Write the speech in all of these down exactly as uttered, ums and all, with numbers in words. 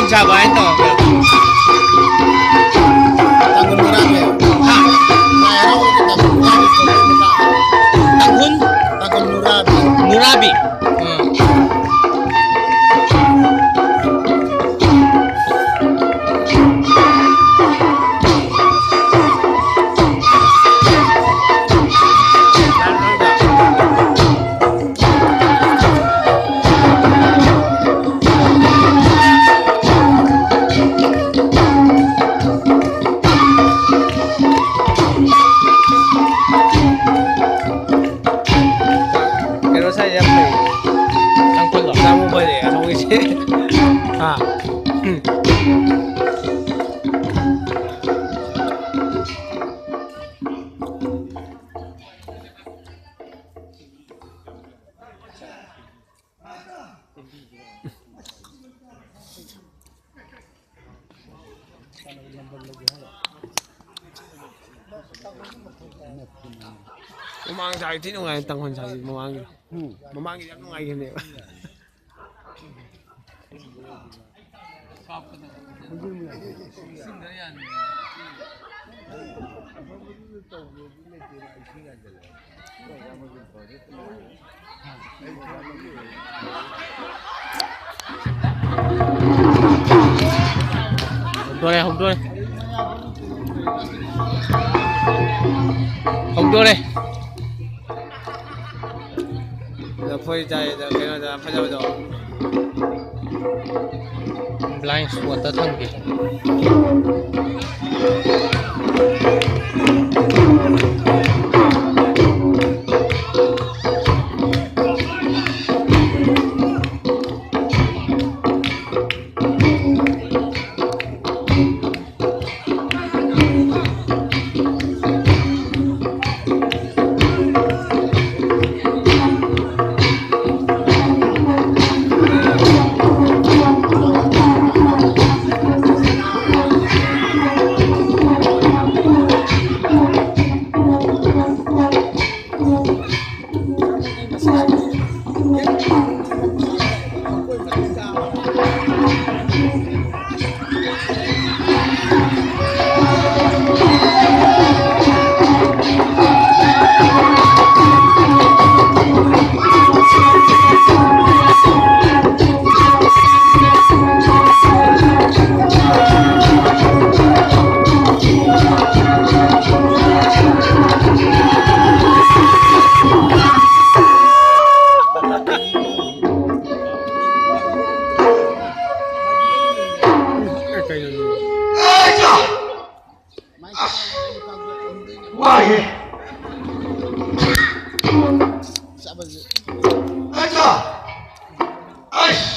ꯁꯥꯕ ꯍꯥꯏꯅ ꯇꯧꯔꯒ꯫ ꯇꯥꯡꯈꯨꯜ ꯅꯨꯔꯥꯕꯤ ꯍꯥꯏꯕ꯫ ꯍꯥ? ꯂꯥꯏ ꯍꯔꯥꯎꯕꯒꯤ ꯇꯥꯡꯈꯨꯜ ꯅꯨꯔꯥꯕꯤ ꯀꯧꯕ ꯑꯃ ꯇꯥꯕ꯭ꯔꯥ? ꯇꯥꯡꯈꯨꯜ? ꯇꯥꯡꯈꯨꯜ ꯅꯨꯔꯥꯕꯤ꯫ ꯅꯨꯔꯥꯕꯤ꯫ ꯑꯥ꯫ ꯀꯩꯅꯣ ꯁꯥꯏꯁꯦ ꯌꯥꯝ ꯐꯩ꯫ ꯇꯥꯡꯈꯨꯜꯂꯣ? ꯇꯥꯡꯈꯨꯜ ꯐꯩꯌꯦ, ꯑꯁꯣꯝꯒꯤꯁꯦ꯫ ꯍꯥ? ꯎꯝ꯫ ꯃꯃꯥꯡ ꯁꯥꯏ ꯊꯤ ꯅꯨꯡꯉꯥꯏ, ꯇꯥꯡꯈꯨꯜ ꯁꯥꯏ ꯃꯃꯥꯡꯒꯤ꯫ ꯎꯝ꯫ ꯃꯃꯥꯡꯒꯤ ꯌꯥꯝ ꯅꯨꯡꯉꯥꯏꯈꯤꯕꯅꯦꯕ꯫ ꯍꯧꯗꯣꯔꯦ, ꯍꯧꯗꯣꯔꯦ꯫ ꯍꯧꯗꯣꯔꯦ꯫ ꯂꯐꯣꯏ ꯆꯥꯏꯗ, ꯀꯩꯅꯣꯗ ꯐꯖꯕꯗꯣ꯫ ꯕ꯭ꯂꯥꯏꯟ ꯁ꯭ꯄꯣꯠꯇ ꯊꯝꯒꯦ꯫ ꯄꯥꯏꯍꯦ꯫ ꯑꯠꯆꯥ꯫ ꯑꯩꯁ꯫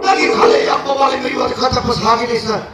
ꯅꯪꯒꯤ ꯈꯜꯂꯦ ꯌꯥꯝ ꯃꯃꯥꯡꯒꯤ ꯃꯌꯨꯝꯗ ꯈꯔ ꯆꯠꯄ ꯁꯥꯈꯤꯅꯤ ꯁꯥꯔ꯫